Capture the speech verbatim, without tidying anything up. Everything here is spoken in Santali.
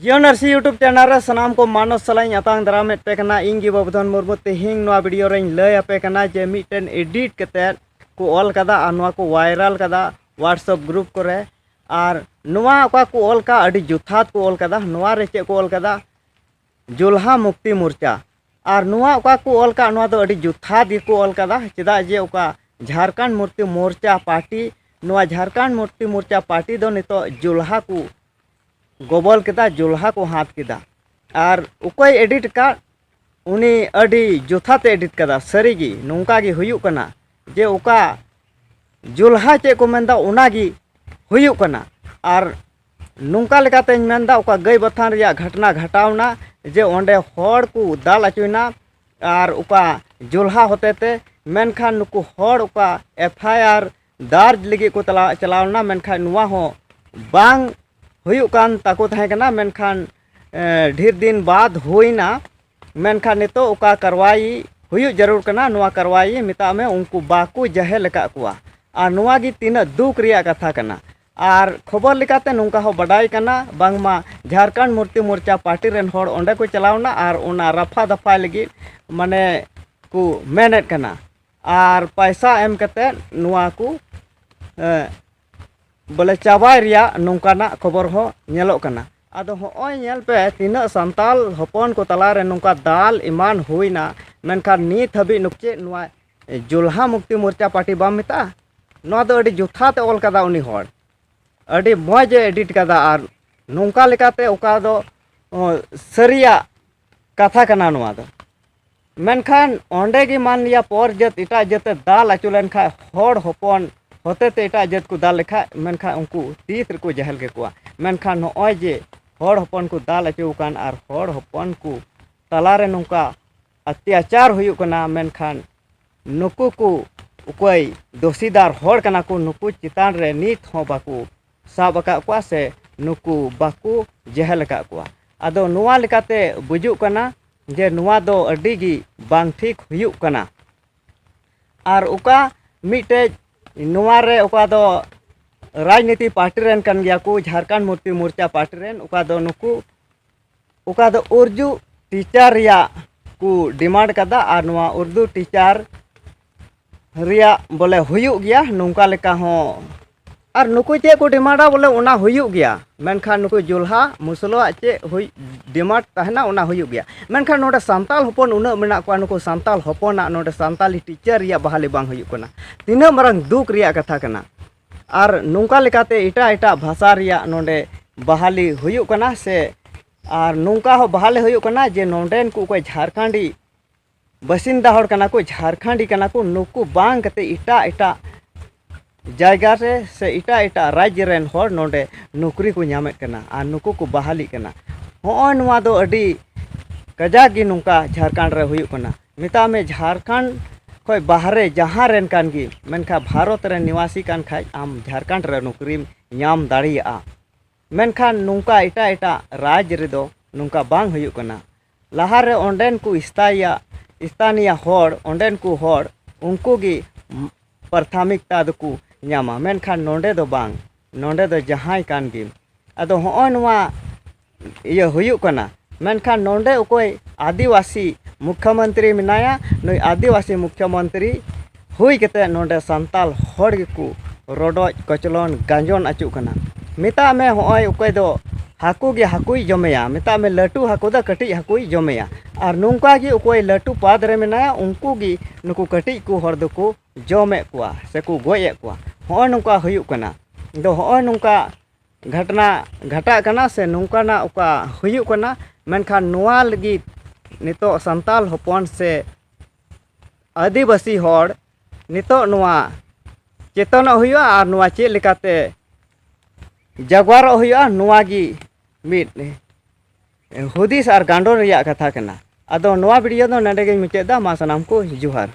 ᱡᱤᱭᱚᱱ ᱟᱨᱥᱤ YouTube ᱪᱮᱱᱮᱞ ᱨᱮ ᱥᱟᱱᱟᱢ ᱠᱚ ᱢᱟᱱᱚᱥ ᱥᱟᱞᱟᱜ ᱤᱧ ᱟᱛᱟᱝ ᱫᱟᱨᱟᱢᱮᱫ ᱯᱮ ᱠᱟᱱᱟ᱾ ᱤᱧ ᱜᱮ ᱵᱟᱵᱩᱫᱷᱚᱱ ᱢᱩᱨᱢᱩ᱾ ᱛᱮᱦᱮᱧ ᱱᱚᱣᱟ ᱵᱷᱤᱰᱤᱭᱳ ᱨᱮᱧ ᱞᱟᱹᱭ ᱟᱯᱮ ᱠᱟᱱᱟ ᱡᱮ ᱢᱤᱫᱴᱮᱱ ᱮᱰᱤᱴ ᱠᱟᱛᱮᱫ ᱠᱚ ᱚᱞ ᱠᱟᱫᱟ ᱟᱨ ᱱᱚᱣᱟ ᱠᱚ ᱵᱷᱟᱭᱨᱟᱞ ᱠᱟᱫᱟ WhatsApp ᱜᱨᱩᱯ ᱠᱚᱨᱮ᱾ ᱟᱨ ᱱᱚᱣᱟ ᱚᱠᱟ ᱠᱚ ᱚᱞ ᱠᱟᱜ, ᱟᱹᱰᱤ ᱡᱚᱛᱷᱟᱛ ᱠᱚ ᱚᱞ ᱠᱟᱫᱟ᱾ ᱱᱚᱣᱟ ᱨᱮ ᱪᱮᱫ ᱠᱚ ᱚᱞ ᱠᱟᱫᱟ? ᱡᱩᱞᱦᱟ ᱢᱩᱠᱛᱤ ᱢᱳᱨᱪᱟ᱾ ᱟᱨ ᱱᱚᱣᱟ ᱚᱠᱟ ᱠᱚ ᱚᱞ ᱠᱟᱜ, ᱱᱚᱣᱟ ᱫᱚ ᱟᱹᱰᱤ ᱡᱚᱛᱷᱟᱛ ᱜᱮᱠᱚ ᱚᱞ ᱠᱟᱫᱟ᱾ ᱪᱮᱫᱟᱜ ᱡᱮ ᱚᱠᱟ ᱡᱷᱟᱨᱠᱷᱚᱸᱰ ᱢᱩᱠᱛᱤ ᱢᱳᱨᱪᱟ ᱯᱟᱨᱴᱤ, ᱱᱚᱣᱟ ᱡᱷᱟᱨᱠᱷᱚᱸᱰ ᱢᱩᱠᱛᱤ ᱢᱳᱨᱪᱟ ᱯᱟᱨᱴᱤ ᱫᱚ ᱱᱤᱛᱚᱜ ᱡᱩᱞᱦᱟ ᱠᱚ ᱜᱚᱵᱚᱞ ᱠᱮᱫᱟ, ᱡᱩᱞᱦᱟ ᱠᱚ ᱦᱟᱛ ᱠᱮᱫᱟ᱾ ᱟᱨ ᱚᱠᱚᱭ ᱮᱰᱤᱴ ᱟᱠᱟᱫ, ᱩᱱᱤ ᱟᱹᱰᱤ ᱡᱚᱛᱷᱟᱛ ᱮ ᱮᱰᱤᱴ ᱠᱟᱫᱟ᱾ ᱥᱟᱹᱨᱤᱜᱮ ᱱᱚᱝᱠᱟ ᱜᱮ ᱦᱩᱭᱩᱜ ᱠᱟᱱᱟ ᱡᱮ ᱚᱠᱟ ᱡᱩᱞᱦᱟ ᱪᱮᱫ ᱠᱚ ᱢᱮᱱᱫᱟ, ᱚᱱᱟᱜᱮ ᱦᱩᱭᱩᱜ ᱠᱟᱱᱟ᱾ ᱟᱨ ᱱᱚᱝᱠᱟ ᱞᱮᱠᱟᱛᱮᱧ ᱢᱮᱱᱫᱟ, ᱚᱠᱟ ᱜᱟᱹᱭ ᱵᱟᱛᱷᱟᱱ ᱨᱮᱭᱟᱜ ᱜᱷᱚᱴᱱᱟ ᱜᱷᱟᱴᱟᱣᱱᱟ, ᱡᱮ ᱚᱸᱰᱮ ᱦᱚᱲ ᱠᱚ ᱫᱟᱞ ᱚᱪᱚᱭᱮᱱᱟ, ᱟᱨ ᱚᱠᱟ ᱡᱩᱞᱦᱟ ᱦᱚᱛᱮᱛᱮ, ᱢᱮᱱᱠᱷᱟᱱ ᱱᱩᱠᱩ ᱦᱚᱲ ᱚᱠᱟ FIR ᱫᱟᱨᱡᱽ ᱞᱟᱹᱜᱤᱫ ᱠᱚ ᱛᱟᱞᱟ-, ᱪᱟᱞᱟᱣ ᱞᱮᱱᱟ, ᱢᱮᱱᱠᱷᱟᱱ ᱱᱚᱣᱟ ᱦᱚᱸ ᱵᱟᱝ ᱦᱩᱭᱩᱜ ᱠᱟᱱ ᱛᱟᱠᱚ ᱛᱟᱦᱮᱸ ᱠᱟᱱᱟ᱾ ᱢᱮᱱᱠᱷᱟᱱ, ᱮ, ᱰᱷᱮᱨ ᱫᱤᱱ ᱵᱟᱫ ᱦᱩᱭᱱᱟ, ᱢᱮᱱᱠᱷᱟᱱ ᱱᱤᱛᱚᱜ ᱚᱠᱟ ᱠᱟᱨᱣᱟᱭᱤ ᱦᱩᱭᱩᱜ ᱡᱟᱹᱨᱩᱲ ᱠᱟᱱᱟ, ᱱᱚᱣᱟ ᱠᱟᱨᱣᱟᱭᱤ ᱢᱮᱛᱟᱜ ᱢᱮ ᱩᱱᱠᱩ ᱵᱟᱠᱚ ᱡᱟᱦᱮᱞ ᱟᱠᱟᱫ ᱠᱚᱣᱟ᱾ ᱟᱨ ᱱᱚᱣᱟ ᱜᱮ ᱛᱤᱱᱟᱹᱜ ᱫᱩᱠ ᱨᱮᱭᱟᱜ ᱠᱟᱛᱷᱟ ᱠᱟᱱᱟ᱾ ᱟᱨ ᱠᱷᱚᱵᱚᱨ ᱞᱮᱠᱟᱛᱮ ᱱᱚᱝᱠᱟ ᱦᱚᱸ ᱵᱟᱰᱟᱭ ᱠᱟᱱᱟ, ᱵᱟᱝᱢᱟ ᱡᱷᱟᱨᱠᱷᱚᱸᱰ ᱢᱩᱠᱛᱤ ᱢᱳᱨᱪᱟ ᱯᱟᱨᱴᱤ ᱨᱮᱱ ᱦᱚᱲ ᱚᱸᱰᱮ ᱠᱚ ᱪᱟᱞᱟᱣᱱᱟ ᱟᱨ ᱚᱱᱟ ᱨᱟᱯᱷᱟ ᱫᱟᱯᱷᱟᱭ ᱞᱟᱹᱜᱤᱫ, ᱢᱟᱱᱮ, ᱠᱚ ᱢᱮᱱᱮᱫ ᱠᱟᱱᱟ᱾ ᱟᱨ ᱯᱟᱭᱥᱟ ᱮᱢ ᱠᱟᱛᱮ ᱱᱚᱣᱟ ᱠᱚ, ᱮ, ᱵᱚᱞᱮ ᱪᱟᱵᱟᱭ ᱨᱮᱭᱟᱜ ᱱᱚᱝᱠᱟᱱᱟᱜ ᱠᱷᱚᱵᱚᱨ ᱦᱚᱸ ᱧᱮᱞᱚᱜ ᱠᱟᱱᱟ᱾ ᱟᱫᱚ ᱦᱚᱸᱜᱼᱚᱭ ᱧᱮᱞ ᱯᱮ, ᱛᱤᱱᱟᱹᱜ ᱥᱟᱱᱛᱟᱞ ᱦᱚᱯᱚᱱ ᱠᱚ ᱛᱟᱞᱟᱨᱮ ᱱᱚᱝᱠᱟ ᱫᱟᱞ ᱮᱢᱟᱱ ᱦᱩᱭᱱᱟ, ᱢᱮᱱᱠᱷᱟᱱ ᱱᱤᱛ ᱦᱟᱹᱵᱤᱡ ᱱᱩᱠᱩ ᱪᱮᱫ ᱱᱚᱣᱟ ᱡᱩᱞᱦᱟ ᱢᱩᱠᱛᱤ ᱢᱳᱨᱪᱟ ᱯᱟᱨᱴᱤ ᱵᱟᱢ ᱢᱮᱛᱟᱜᱼᱟ? ᱱᱚᱣᱟ ᱫᱚ ᱟᱹᱰᱤ ᱡᱚᱛᱷᱟᱛ ᱮ ᱚᱞ ᱠᱟᱫᱟ ᱩᱱᱤ ᱦᱚᱲ, ᱟᱹᱰᱤ ᱢᱚᱡᱽ ᱮ ᱮᱰᱤᱴ ᱠᱟᱫᱟ᱾ ᱟᱨ ᱱᱚᱝᱠᱟ ᱞᱮᱠᱟᱛᱮ ᱚᱠᱟ ᱫᱚ, ᱚ, ᱥᱟᱹᱨᱤᱭᱟᱜ ᱠᱟᱛᱷᱟ ᱠᱟᱱᱟ ᱱᱚᱣᱟ ᱫᱚ᱾ ᱢᱮᱱᱠᱷᱟᱱ ᱚᱸᱰᱮ ᱜᱮ ᱢᱟᱱ ᱞᱤᱭᱟ ᱯᱚᱨ ᱡᱟᱹᱛ ᱮᱴᱟᱜ ᱡᱟᱹᱛ ᱮ ᱫᱟᱞ ᱟᱹᱪᱩ ᱞᱮᱱᱠᱷᱟᱱ, ᱦᱚᱲ ᱦᱚᱯᱚᱱ ᱦᱚᱛᱮᱛᱮ ᱮᱴᱟᱜ ᱡᱟᱹᱛ ᱠᱚ ᱫᱟᱞ ᱞᱮᱠᱷᱟᱱ, ᱢᱮᱱᱠᱷᱟᱱ ᱩᱱᱠᱩ ᱛᱤᱥ ᱨᱮᱠᱚ ᱡᱟᱦᱮᱞ ᱠᱮᱠᱚᱣᱟ? ᱢᱮᱱᱠᱷᱟᱱ ᱱᱚᱜᱼᱚᱭ ᱡᱮ ᱦᱚᱲ ᱦᱚᱯᱚᱱ ᱠᱚ ᱫᱟᱞ ᱟᱹᱪᱩ ᱟᱠᱟᱱ ᱟᱨ ᱦᱚᱲ ᱦᱚᱯᱚᱱ ᱠᱚ ᱛᱟᱞᱟᱨᱮ ᱱᱚᱝᱠᱟ ᱚᱛᱛᱟᱪᱟᱨ ᱦᱩᱭᱩᱜ ᱠᱟᱱᱟ, ᱢᱮᱱᱠᱷᱟᱱ ᱱᱩᱠᱩ ᱠᱚ ᱚᱠᱚᱭ ᱫᱳᱥᱤᱫᱟᱨ ᱦᱚᱲ ᱠᱟᱱᱟ ᱠᱚ, ᱱᱩᱠᱩ ᱪᱮᱛᱟᱱ ᱨᱮ ᱱᱤᱛ ᱦᱚᱸ ᱵᱟᱠᱚ ᱥᱟᱵ ᱟᱠᱟᱫ ᱠᱚᱣᱟ ᱥᱮ ᱱᱩᱠᱩ ᱵᱟᱠᱚ ᱡᱮᱦᱮᱞ ᱟᱠᱟᱫ ᱠᱚᱣᱟ᱾ ᱟᱫᱚ ᱱᱚᱣᱟ ᱞᱮᱠᱟᱛᱮ ᱵᱩᱡᱩᱜ ᱠᱟᱱᱟ ᱡᱮ ᱱᱚᱣᱟ ᱫᱚ ᱟᱹᱰᱤ ᱜᱮ ᱵᱟᱝ ᱴᱷᱤᱠ ᱦᱩᱭᱩᱜ ᱠᱟᱱᱟ᱾ ᱟᱨ ᱚᱠᱟ ᱢᱤᱫᱴᱮᱡ ᱱᱚᱣᱟ ᱨᱮ ᱚᱠᱟ ᱫᱚ ᱨᱟᱡᱽᱱᱤᱛᱤ ᱯᱟᱨᱴᱤ ᱨᱮᱱ ᱠᱟᱱ ᱜᱮᱭᱟ ᱠᱚ, ᱡᱷᱟᱲᱠᱷᱚᱸᱰ ᱢᱩᱠᱛᱤ ᱢᱳᱨᱪᱟ ᱯᱟᱨᱴᱤ ᱨᱮᱱ, ᱚᱠᱟ ᱫᱚ ᱱᱩᱠᱩ, ᱚᱠᱟ ᱫᱚ ᱩᱨᱫᱩ ᱴᱤᱪᱟᱨ ᱨᱮᱭᱟᱜ ᱠᱚ ᱰᱤᱢᱟᱱᱰ ᱠᱟᱫᱟ᱾ ᱟᱨ ᱱᱚᱣᱟ ᱩᱨᱫᱩ ᱴᱤᱪᱟᱨ ᱨᱮᱭᱟᱜ ᱵᱚᱞᱮ ᱦᱩᱭᱩᱜ ᱜᱮᱭᱟ ᱱᱚᱝᱠᱟ ᱞᱮᱠᱟ ᱦᱚᱸ᱾ ᱟᱨ ᱱᱩᱠᱩ ᱪᱮᱫ ᱠᱚ ᱰᱤᱢᱟᱱᱰᱟ ᱵᱚᱞᱮ ᱚᱱᱟ ᱦᱩᱭᱩᱜ ᱜᱮᱭᱟ, ᱢᱮᱱᱠᱷᱟᱱ ᱱᱩᱠᱩ ᱡᱩᱞᱦᱟ ᱢᱩᱥᱞᱟᱹᱣᱟᱜ ᱪᱮᱫ ᱦᱩᱭ ᱰᱤᱢᱟᱱᱰ ᱛᱟᱦᱮᱱᱟ ᱚᱱᱟ ᱦᱩᱭᱩᱜ ᱜᱮᱭᱟ᱾ ᱢᱮᱱᱠᱷᱟᱱ ᱱᱚᱰᱮ ᱥᱟᱱᱛᱟᱲ ᱦᱚᱯᱚᱱ ᱩᱱᱟᱹᱜ ᱢᱮᱱᱟᱜ ᱠᱚᱣᱟ, ᱱᱩᱠᱩ ᱥᱟᱱᱛᱟᱲ ᱦᱚᱯᱚᱱᱟᱜ ᱱᱚᱰᱮ ᱥᱟᱱᱛᱟᱞᱤ ᱴᱤᱪᱟᱨ ᱨᱮᱭᱟᱜ ᱵᱟᱦᱟᱞᱤ ᱵᱟᱝ ᱦᱩᱭᱩᱜ ᱠᱟᱱᱟ᱾ ᱛᱤᱱᱟᱹᱜ ᱢᱟᱨᱟᱝ ᱫᱩᱠ ᱨᱮᱭᱟᱜ ᱠᱟᱛᱷᱟ ᱠᱟᱱᱟ᱾ ᱟᱨ ᱱᱚᱝᱠᱟ ᱞᱮᱠᱟᱛᱮ ᱮᱴᱟᱜ ᱮᱴᱟᱜ ᱵᱷᱟᱥᱟ ᱨᱮᱭᱟᱜ ᱱᱚᱰᱮ ᱵᱟᱦᱟᱞᱤ ᱦᱩᱭᱩᱜ ᱠᱟᱱᱟ ᱥᱮ, ᱟᱨ ᱱᱚᱝᱠᱟ ᱦᱚᱸ ᱵᱟᱦᱟᱞᱤ ᱦᱩᱭᱩᱜ ᱠᱟᱱᱟ ᱡᱮ ᱱᱚᱰᱮᱱ ᱠᱚ ᱚᱠᱚᱭ ᱡᱷᱟᱲᱠᱷᱚᱸᱰᱤ ᱵᱟᱥᱤᱱᱫᱟ ᱦᱚᱲ ᱠᱟᱱᱟ ᱠᱚ, ᱡᱷᱟᱲᱠᱷᱚᱸᱰᱤ ᱠᱟᱱᱟ ᱠᱚ, ᱱᱩᱠᱩ ᱵᱟᱝ ᱠᱟᱛᱮ ᱮᱴᱟᱜ ᱮᱴᱟᱜ ᱡᱟᱭᱜᱟ ᱨᱮ ᱥᱮ ᱮᱴᱟᱜ ᱮᱴᱟᱜ ᱨᱟᱡᱽ ᱨᱮᱱ ᱦᱚᱲ ᱱᱚᱰᱮ ᱱᱚᱠᱨᱤ ᱠᱚ ᱧᱟᱢᱮᱫ ᱠᱟᱱᱟ ᱟᱨ ᱱᱩᱠᱩ ᱠᱚ ᱵᱟᱦᱟᱞᱤᱜ ᱠᱟᱱᱟ᱾ ᱦᱚᱸᱜᱼᱚᱭ ᱱᱚᱣᱟ ᱫᱚ ᱟᱹᱰᱤ ᱠᱟᱡᱟᱠ ᱜᱮ ᱱᱚᱝᱠᱟ ᱡᱷᱟᱲᱠᱷᱚᱸᱰ ᱨᱮ ᱦᱩᱭᱩᱜ ᱠᱟᱱᱟ᱾ ᱢᱮᱛᱟᱜ ᱢᱮ ᱡᱷᱟᱲᱠᱷᱚᱸᱰ ᱠᱷᱚᱱ ᱵᱟᱦᱨᱮ ᱡᱟᱦᱟᱸ ᱨᱮᱱ ᱠᱟᱱ ᱜᱮ, ᱢᱮᱱᱠᱷᱟᱱ ᱵᱷᱟᱨᱚᱛ ᱨᱮ ᱱᱤᱣᱟᱥᱤ ᱠᱟᱱ ᱠᱷᱟᱡ ᱟᱢ ᱡᱷᱟᱲᱠᱷᱚᱸᱰ ᱨᱮ ᱱᱚᱠᱨᱤᱢ ᱧᱟᱢ ᱫᱟᱲᱮᱭᱟᱜᱼᱟ᱾ ᱢᱮᱱᱠᱷᱟᱱ ᱱᱚᱝᱠᱟ ᱮᱴᱟᱜ ᱮᱴᱟᱜ ᱨᱟᱡᱽ ᱨᱮᱫᱚ ᱱᱚᱝᱠᱟ ᱵᱟᱝ ᱦᱩᱭᱩᱜ ᱠᱟᱱᱟ᱾ ᱞᱟᱦᱟᱨᱮ ᱚᱸᱰᱮᱱ ᱠᱚ ᱥᱛᱷᱟᱭᱤᱭᱟ, ᱥᱛᱷᱟᱱᱤᱭᱟ ᱦᱚᱲ, ᱚᱸᱰᱮᱱ ᱠᱚ ᱦᱚᱲ, ᱩᱱᱠᱩ ᱜᱮ ᱯᱨᱟᱛᱷᱚᱢᱤᱠᱛᱟ ᱫᱚᱠᱚ ᱧᱟᱢᱟ, ᱢᱮᱱᱠᱷᱟᱱ ᱱᱚᱰᱮ ᱫᱚ ᱵᱟᱝ, ᱱᱚᱰᱮ ᱫᱚ ᱡᱟᱦᱟᱸᱭ ᱠᱟᱱ ᱜᱮ᱾ ᱟᱫᱚ ᱦᱚᱸᱜᱼᱚᱭ ᱱᱚᱣᱟ ᱤᱭᱟᱹ ᱦᱩᱭᱩᱜ ᱠᱟᱱᱟ, ᱢᱮᱱᱠᱷᱟᱱ ᱱᱚᱰᱮ ᱚᱠᱚᱭ ᱟᱹᱫᱤᱵᱟᱹᱥᱤ ᱢᱩᱠᱷᱭᱚᱢᱚᱱᱛᱨᱤ ᱢᱮᱱᱟᱭᱟ, ᱱᱩᱭ ᱟᱹᱫᱤᱵᱟᱹᱥᱤ ᱢᱩᱠᱷᱭᱚᱢᱚᱱᱛᱨᱤ ᱦᱩᱭ ᱠᱟᱛᱮ ᱱᱚᱰᱮ ᱥᱟᱱᱛᱟᱲ ᱦᱚᱲ ᱜᱮᱠᱚ ᱨᱚᱰᱚᱡ ᱠᱚᱪᱞᱚᱱ ᱜᱟᱸᱡᱚᱱ ᱟᱹᱪᱩᱜ ᱠᱟᱱᱟ᱾ ᱢᱮᱛᱟᱜ ᱢᱮ ᱦᱚᱸᱜᱼᱚᱭ ᱚᱠᱚᱭ ᱫᱚ ᱦᱟᱹᱠᱩ ᱜᱮ ᱦᱟᱹᱠᱩᱭ ᱡᱚᱢᱮᱭᱟ, ᱢᱮᱛᱟᱜ ᱢᱮ ᱞᱟᱹᱴᱩ ᱦᱟᱹᱠᱩ ᱫᱚ ᱠᱟᱹᱴᱤᱡ ᱦᱟᱹᱠᱩᱭ ᱡᱚᱢᱮᱭᱟ᱾ ᱟᱨ ᱱᱚᱝᱠᱟ ᱜᱮ ᱚᱠᱚᱭ ᱞᱟᱹᱴᱩ ᱯᱟᱫᱽ ᱨᱮ ᱢᱮᱱᱟᱭᱟ ᱩᱱᱠᱩ ᱜᱮ ᱱᱩᱠᱩ ᱠᱟᱹᱴᱤᱡ ᱠᱚ ᱦᱚᱲ ᱫᱚᱠᱚ ᱡᱚᱢᱮᱫ ᱠᱚᱣᱟ ᱥᱮᱠᱚ ᱜᱚᱡ ᱮᱫ ᱠᱚᱣᱟ᱾ ᱦᱚᱸᱜᱼᱚᱭ ᱱᱚᱝᱠᱟ ᱦᱩᱭᱩᱜ ᱠᱟᱱᱟ᱾ ᱫᱚ ᱦᱚᱸᱜᱼᱚᱭ ᱱᱚᱝᱠᱟ ᱜᱷᱟᱴᱱᱟ ᱜᱷᱟᱴᱟᱜ ᱠᱟᱱᱟ ᱥᱮ ᱱᱚᱝᱠᱟᱱᱟᱜ ᱚᱠᱟ ᱦᱩᱭᱩᱜ ᱠᱟᱱᱟ, ᱢᱮᱱᱠᱷᱟᱱ ᱱᱚᱣᱟ ᱞᱟᱹᱜᱤᱫ ᱱᱤᱛᱚᱜ ᱥᱟᱱᱛᱟᱲ ᱦᱚᱯᱚᱱ ᱥᱮ ᱟᱹᱫᱤᱵᱟᱹᱥᱤ ᱦᱚᱲ ᱱᱤᱛᱚᱜ ᱱᱚᱣᱟ ᱪᱮᱛᱚᱱᱚᱜ ᱦᱩᱭᱩᱜᱼᱟ ᱟᱨ ᱱᱚᱣᱟ ᱪᱮᱫ ᱞᱮᱠᱟᱛᱮ ᱡᱟᱜᱽᱣᱟᱨᱚᱜ ᱦᱩᱭᱩᱜᱼᱟ, ᱱᱚᱣᱟ ᱜᱮ ᱢᱤᱫ ᱦᱩᱫᱤᱥ ᱟᱨ ᱜᱟᱸᱰᱚ ᱨᱮᱭᱟᱜ ᱠᱟᱛᱷᱟ ᱠᱟᱱᱟ᱾ ᱟᱫᱚ ᱱᱚᱣᱟ ᱵᱷᱤᱰᱤᱭᱳ ᱫᱚ ᱱᱚᱰᱮ ᱜᱤᱧ ᱢᱩᱪᱟᱹᱫ ᱮᱫᱟ᱾ ᱢᱟ ᱥᱟᱱᱟᱢ ᱠᱚ ᱡᱚᱦᱟᱨ᱾